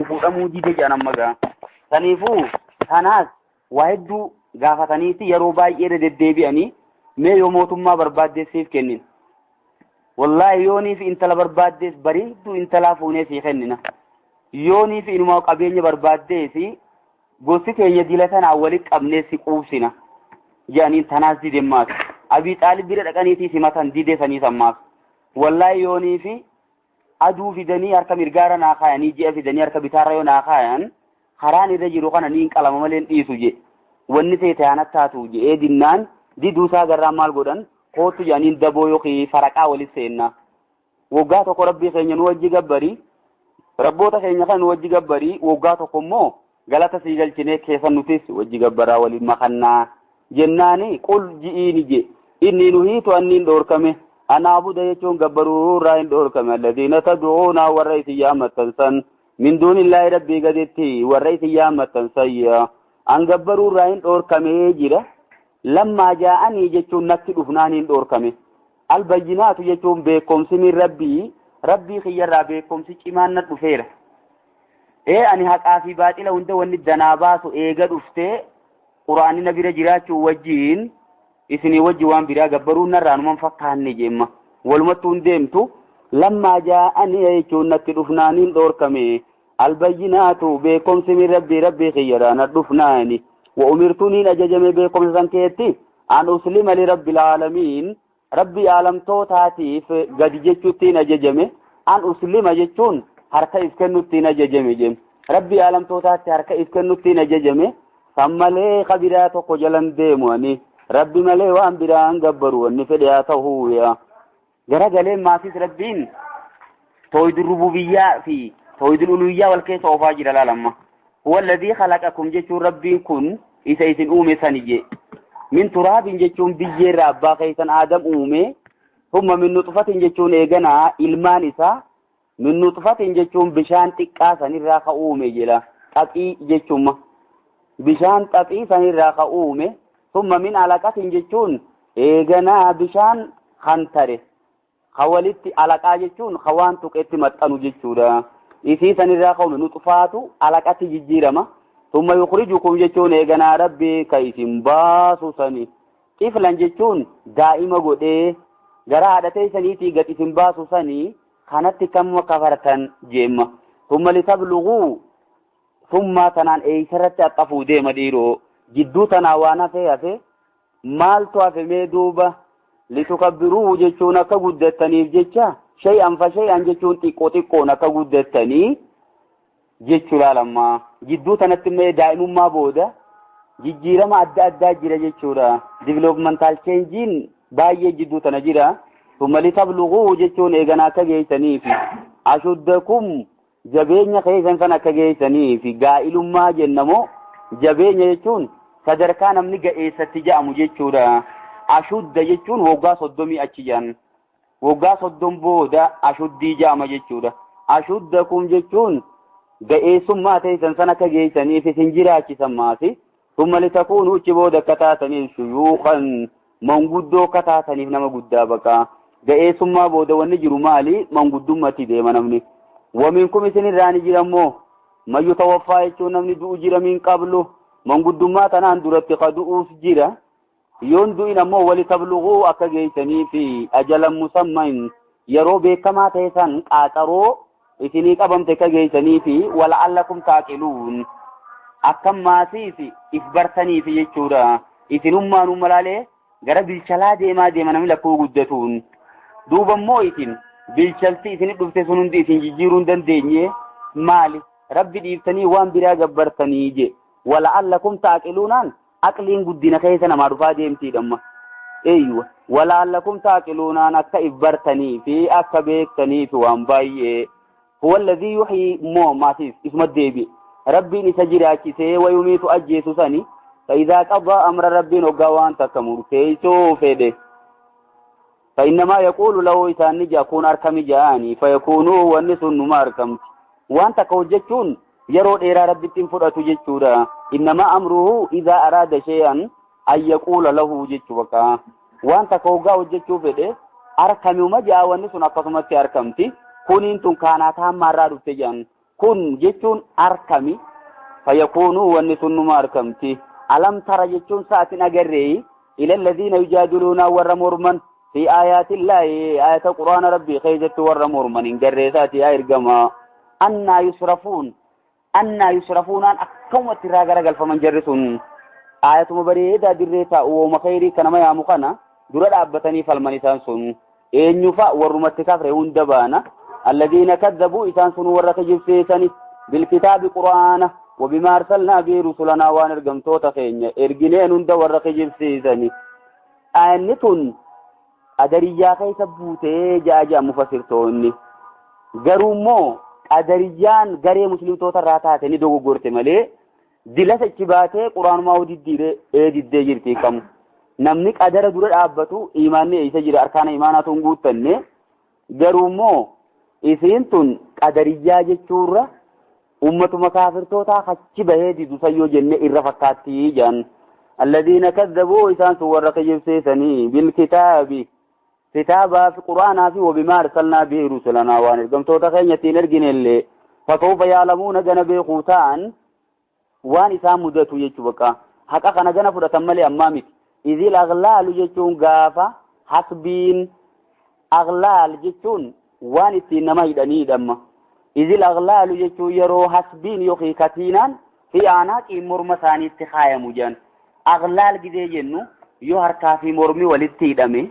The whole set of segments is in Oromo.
Fuudhamuu dide jedhan amma gaa. Saniifuu tanaas waa hedduu gaafataniiti yeroo baay'ee irra deddeebi'anii, mee yoo mootummaa barbaaddees siif kennin. Wallaahi yoonii fi intala barbaaddees bareedduu intalaa fuunee sii kennina. Yoonii fi inumaa qabeenya barbaaddees gosti keenya dila tanaa walitti qabnee si quubsina. Jedhaniin tanaas dide maas. Abii Xaalib bira dhaqaniitii simatan dide sanii sammaas. Wallaahi yoonii fi aduu fidanii harka mirgaarra naa kaayanii, ji'a fidanii harka bitaarra yoo naa kaayan, karaan irra jiru kana niin qalama malee hin dhiisu je. Wanni feete haa taatu je'ee dinnaan diduusaa garraa maal godhan, kootu jedhaniin daboo yookiin faraqaa walit seenna. Waggaa tokko rabbii keenya nu wajji gabbarii, rabboota keenya kana nu wajji gabbarii, waggaa tokko immoo galata sii galchinee keessa nutis wajji gabbaraa waliin makannaa jennaani, qul ji'iini je, inni nuhiitu anniin dhoorkame, an a'buda jechuun gabbaruu irraa hin dhoorkame, alladhiina tad'uuna warra isin yaammattan san, min duunillaahi rabbii gaditti warra isin yaammattan sayya an gabbaruu irraa hin dhoorkamee jira. Lammaa jaa'anii jechuun natti dhufnaan hin dhoorkame. Albayyinaatu jechuun beekumsi min rabbii, rabbii kiyyarraa beekumsi cimaan na dhufeera. Ee ani haqaa fi baaxila hunda wanni danaa baasu eega dhuftee, quraanni na bira jiraachuu wajjiin isinii wajji waan biraa gabbaruun narraa numan fakkaanne jeemma. Walumattuu hin deemtu. Lammaa jaa'anii jechuun natti dhufnaaniin dhoorkame. Albayyinaatu beekumsi min rabbii, rabbii kiyyarraa na dhufnaani. Wa umirtuniin ajajame beekumsa san keetti an uslima li rabbil aalamiin, rabbii aalamtootaatiif gadi jechuuttiin ajajame. An uslima jechuun harka if kennuttiin ajajame jem. Rabbii aalamtootaatti harka if kennuttiin ajajame. San malee ka biraa tokko jalan deemu, ani rabbi malee waan biraan gabbaru, wanni fedhe haa ta'uu yaa. Garagaleen maasis rabbiin tooyidul rububiyyaa fi tooyidul uluhiyyaa wal keessa oofaa jira laalamma. Huwa alladhii khalaqakum jechuun rabbiin kun isa isin uume sani je. Min turaabin jechuun biyyeerraa abbaa keessan Aadam uume. Humma min nuxfatin jechuun eeganaa ilmaan isaa min nuxfatin jechuun bishaan xiqqaa sanirraa ka uume jedha. Xaphii jechuun bishaan xaphii sanirraa ka uume. Humma min alaqatin jechuun eeganaa bishaan hantare ka walitti, alaqaa jechuun ka waan tuqetti maxxanu jechuudha. Isii sanirraa ka uume nuxfaatu alaqatti jijjiirama. Thumma yukhrijukum jechuun eeganaa rabbi ka isin baasu sani. Xiflan jechuun daa'ima godhee gara haadha teessaniitii gad isin baasu sani, kanatti kam kafartan jeemma. Thumma litabluguu thumma tanaan eeysarratti axxafuu deema dhiiroo. Jidduu tanaa waan hafee hafe maaltu hafe mee duuba? Litukabbiruu jechuun akka guddattaniif jecha, shay'an fa shay'an jechuun xiqqoo xiqqoon akka guddattanii jechuu laalamma. Jidduu tanatti immoo daa'imummaa booda jijjiirama adda addaa jira jechuudha. Developmental changein baay'ee jidduu tana jira. Thumma litabluguu jechuun eegana akka geessaniif ashuddakum, jabeenya keessan san akka geessaniif, gaa'ilummaa jennamoo jabeenya jechuun sadarkaa namni ga'eessatti jedhamu jechuudha. Ashudda jechuun waggaa 30 achi jedhan. Waggaa 30 booda ashuddii jedhama jechuudha. Ashuddakum jechuun ga'eessummaa teessan san akka geessaniif isin jiraachisan maasi. Thumma litakuunu achi booda akka taataniif shuyuukan, manguddoo akka taataniif, nama guddaa baqaa. Ga'eessummaa booda wanni jiru maali? Manguddummaatti deema namni. Waminkum isinirraa ni jira immoo man yutawaffaa jechuun namni du'u jira, min qablu manguddummaa tanaan duratti ka du'uus jira. Yoon du'in ammoo wali tabluguu akka geessanii fi ajalan musamman, yeroo beekamaa ta'e san qaaxaroo isinii qabamte akka geessanii fi wala'allakum taaqiluun, akka maasiif if bartaniif jechuudha. Isinummaan malaalee gara bilchalaa deemaa deema namni lakkuu guddatuun. Duuba immoo isin bilchalti isin dhufte sun hundi isin jijjiiruu hin dandeenye, maali? Rabbi dhiiftanii waan biraa gabbartanii je. Wala'allakum taaqiluunaan aqliin guddina keessa namaa dhufaa deemtiidhamma. Eeyyuwa. Wala'allakum taaqiluunaan akka if bartanii fi akka beektanii fi waan baay'ee. Huwa alladhii yuhyi immoo maasiif isuma deebi'e. Rabbiin isa jiraachisee wayumiitu ajjeesu sani. Fa'idaa qadaa amra, rabbiin hoggaa waan takka murteessuu fedhe. Fa'innamaa yaquulu lahu isaan ni ja'a kun arkami ja'anii fayakuunuu, wanni sun numa arkamti. Waan takka hojjechuun yeroo dheeraa rabbitti hin fudhatu jechuudha. Innamaa amruhu idaa araada shay'an an yaquula lahu jechuu bakka. Waan takka hoggaa hojjechuu fedhe arkamuma ja'a, wanni sun akkasumatti arkamti. Kuniin tun kaanaa taammaarraa dhufte jedhan. Kun jechuun arkami fayakuunuu wanni sun numa arkamti. Alam tara jechuun sa'atin agarree ila alladhiina yujaadiluuna warra morman fi aayaatillaahi aayata quraana rabbii keessatti warra morman hin garree isaati yaa ergamaa. Annaa yusrafuun annaa yusrafuunaan akkamumatti irraa garagalfaman jarri sun aayatuma bareedaa dirree taa'u wooma khayrii ka nama yaamu kana dura dhaabbatanii falman isaan sun eenyufa warrumatti kafre hunda baana alladhiina kazzabuu isaan sun warra kijibsiisani bilkitaabi qur'aana wabimaa arsalnaa bihi rusulanaa waan ergamtoota keenya ergineen hunda warra kijibsiisani. Aayanni tun qadariyyaa keessa buutee ja'a ja'a mufassirtoonni. Garuu immoo qadariyyaan garee muslimtoota irraa taate ni dogoggorte malee dilasa ichi baatee quraanumaa diddiiree ee diddee jirti qamu. Namni qadara dura dhaabbatu imaanni eessa jira arkaana imaanaatu hin guuttanne. Garuu immoo isiin tun qadariyyaa jechuurra ummatuma kaafirtootaa achi bahee didu sayyoo jenne irra fakkaatti jedhan. Alladhiina kazzabuu isaan sun warra kijibsiisanii bilkitaabi kitaabaa fi quraanaa fi wabimaa arsalnaa bihi rusulanaa waan ergamtoota keenya ittiin erginellee fasawfa yaalamuuna gana beekuu ta'an waan isaan mudatu jechuu bakka haqa kana gana fudhatan malee ammaa miti. Idil aghlaalu jechuun gaafa hasbiin aghlaal jechuun waan ittiin nama hidhanii hidhamma. Idil aghlaalu jechuun yeroo hasbiin yookiin katiinaan fi aanaaqiin morma isaaniitti kaayamu jedhan. Aghlaal gidee jennu yoo harkaa fi mormi walitti hidhame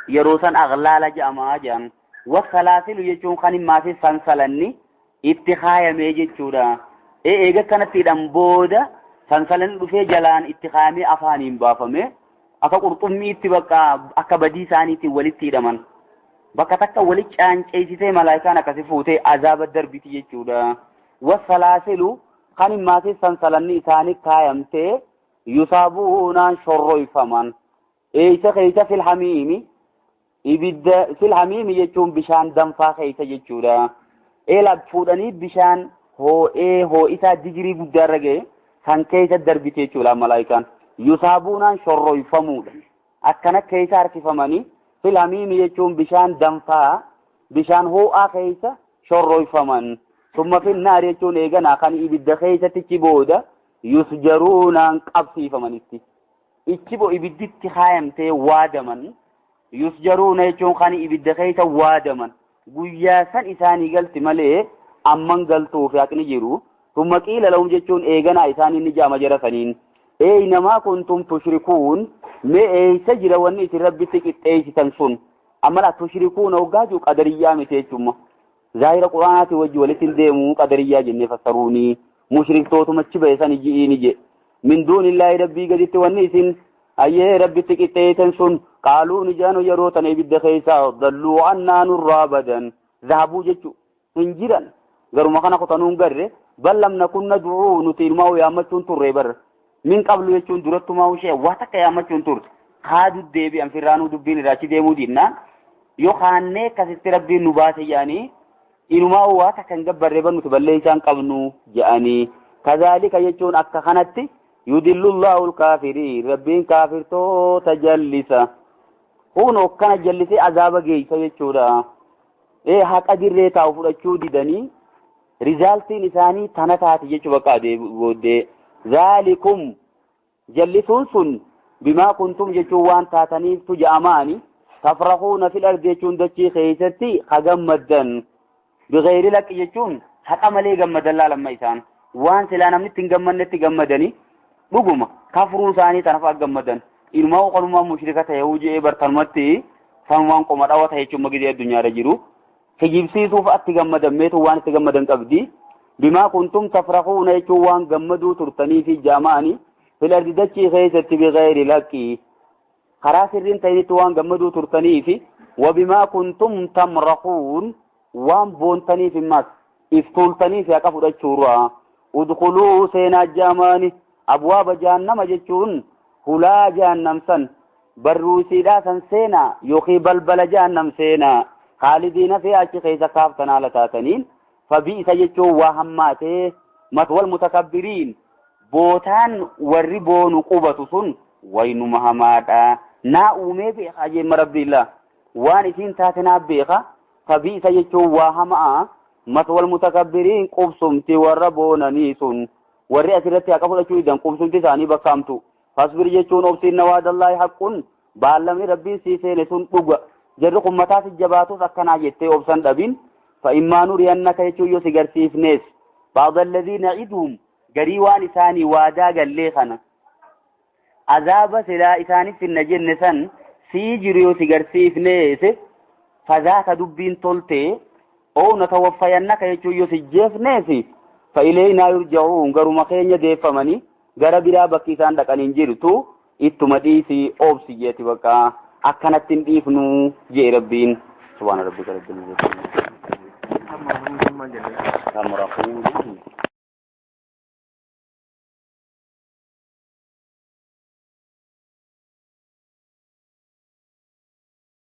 yeroo san aghlaala jedhamaa jedhan. Wasalaasilu jechuun kan himmaa fi sansalanni itti kaayamee jechuudha. Eega kanatti hidhan booda sansalanni dhufee jalaan itti kaayamee afaaniin baafame akka qurxummiitti bakka akka badii isaaniitiin walitti hidhaman. Bakka takka walitti caanceessitee malaayikaan akkasi fuutee azaaba darbiti jechuudha. Wasalaasilu kan himmaa fi sansalanni isaanii kaayamtee yusaabuunaan shorroyfaman. Eeysa keeysa filhamiimi ibidda filhamiimi jechuun bishaan danfaa keeysa jechuudha. Eela fuudhanii bishaan hoo'ee hoo'isaa digirii guddaarra ga'e kan keeysa darbite jechuudha malaayikaan. Yusaabuunaan shorroyfamuudha. Akkana keeysa harkifamanii filhamiimi jechuun bishaan danfaa bishaan hoo'aa keeysa shorroyfaman. Summa finnaar jechuun eeganaa kan ibidda keeysatti booda yusjaruunaan qabsiifamanitti. Ichi bo ibidditti kaayamtee waadaman. Yusjaruuna jechuun kan ibidda keessa waadaman. Guyyaa san isaanii galti malee amman galtuuf haqni jiru. Summa qiila lahum jechuun eeganaa isaanii ni jaama jara saniin. Eeynamaa kuntum tushrikuun mee eeysa jira wanni isin rabbitti qixxeessitan sun. Amma laa tushrikuuna hoggaa jiru qadariyyaa miti jechuudha. Zaahira quraanaatii wajji walitti hin deemu qadariyyaa jennee fassaruuni. Mushriktootuma achi bahe san ji'iini jedhe. Min duunillaahi rabbii gaditti wanni isin ayyee rabbitti qixxeessan sun qaaluu ni jaanu yeroo tana ibidda keessaa dalluu annaa nurraa badan. Zahabuu jechuu hin jiran. Garuma kana kutanuun garre bal lam nakun nad'uu nuti ilmaa yaammachuun turre barra. Min qablu jechuun durattumaa ishee waa takka yaammachuun turte. Haadu deebi'an firraanuu dubbiin irraa achi deemuu dinnaan yoo kaannee akkasitti rabbiin nu baase jedhanii inumaa waa takka hin gabbarree bar nuti balleessaan qabnu jedhanii. Kazaalika jechuun akka kanatti yudillullaahu alkaafiriin rabbiin kaafirtoota jallisa. Kun akkana jallisee azaaba geessa jechuudha. Haqa dirree taa'u fudhachuu didanii rizaaltiin isaanii tana taate jechuu bakka booddee. Zaalikum jallisuun sun bimaa kuntum jechuun waan taataniiftu ja'amaani tafrahuuna fil ardi jechuun dachii keessatti hagammaddan. Bighayri laqi jechuun haqa malee gammadan laalamma isaan. Waan silaa namni ittiin gammannetti gammadanii dhuguma kafruu isaanii tanaaf gammadan. Inumaa qonumaa mushrika ta'e hojii bartanumatti sanumaan qoma dhawa ta'e jechuun gidee addunyaarra jiru. Kijibsiisuuf atti gammadan meetu waan itti gammadan qabdi. Bimaa kuntum tafrahuuna jechuun waan gammaduu turtanii fi jaamaani fil ardi dachii keessatti bighayri laqi. Karaa sirriin ta'initti waan gammaduu turtanii fi wabimaa kuntum tamrahuun waan boontaniif immas iftuultaniif haqa fudhachuurraa. Udkhuluu seenaa jaamaani abwaaba jahannama jechuun hulaa jahannam san barruusiidhaa san seenaa yookiin balbala jahannam seenaa khaalidiina fi achi keessa kaaftan haala taataniin fabi'isa jechuun waa hammaatee maswal mutakabbiriin bootaan warri boonu qubatu sun waynuma hamaadha. Naa uumee beekaa jeemma rabbiillaa waan isiin taate naa beeka. Fabi'isa jechuun waa hamaa Maswal mutakabbiriin qubsumti warra boonanii sun warri asirratti haqa fudhachuu didan qubsumti isaanii bakka hamtu. Fasbir jechuun obsi inna waadallaahi haqqun baallamni rabbiin sii seene sun dhuga. Jarri kun mataa si jabaatus akkanaa jettee obsan dhabin. Fa'immaa nuriyannaka jechuun yoo si garsiifnees ba'da alladhii na'iduhum garii waan isaanii waadaa gallee kana azaaba silaa isaaniif finna jenne san sii jiru yoo si garsiifnees fazaaka dubbiin toltee oo natawaffayannaka jechuun yoo si jeefnees fa'ileeynaa yurja'uun garuma keenya deeffamanii gara biraa bakki isaan dhaqan hin jirtu ittuma dhiisi obsi jeeti bakka akkanatti hin dhiifnu jee rabbiin subhaana rabbika rabbil izzati amma yaquluun.